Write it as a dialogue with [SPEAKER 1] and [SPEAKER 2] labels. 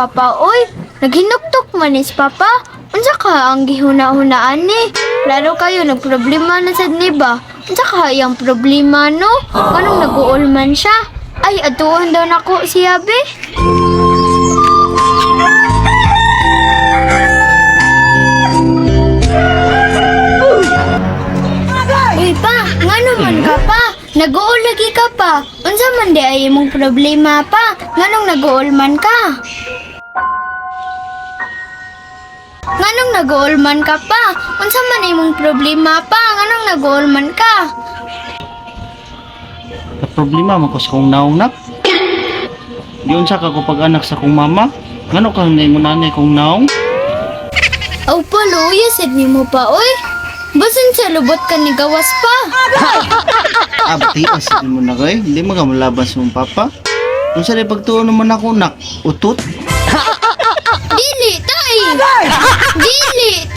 [SPEAKER 1] Papa oy? Naghinuktok man ni si Papa. Unsa ka ang gihuna-hunaan ni? Klaro kayo nagproblema na sad ni ba? Unsa ka iyang problema no? Anong nag-uol man siya? Ay, atuon daw nako siya be. Uy pa, ngano man ka pa? Nag-uol lagi ka pa. Unsa man di ay imong problema pa? Nganong nag-uol man ka? Nganong nag-uol man ka pa? Unsa man imong problema pa? Nganong nag-uol man ka?
[SPEAKER 2] Na problema man ko sa kong naong nak. Giunsa ka ko pag-anak sa kong mama? Ngano ka na nanay kong naong?
[SPEAKER 1] Aw pa, luya sad nimo pa oy. Basan sa lubot ka ni gawas pa.
[SPEAKER 2] Ah, batias mo na kay. Hindi mo ka malaban sa mong papa. Unsa day pagtuon naman ako nak? Utot?
[SPEAKER 1] Dili tay. Dili.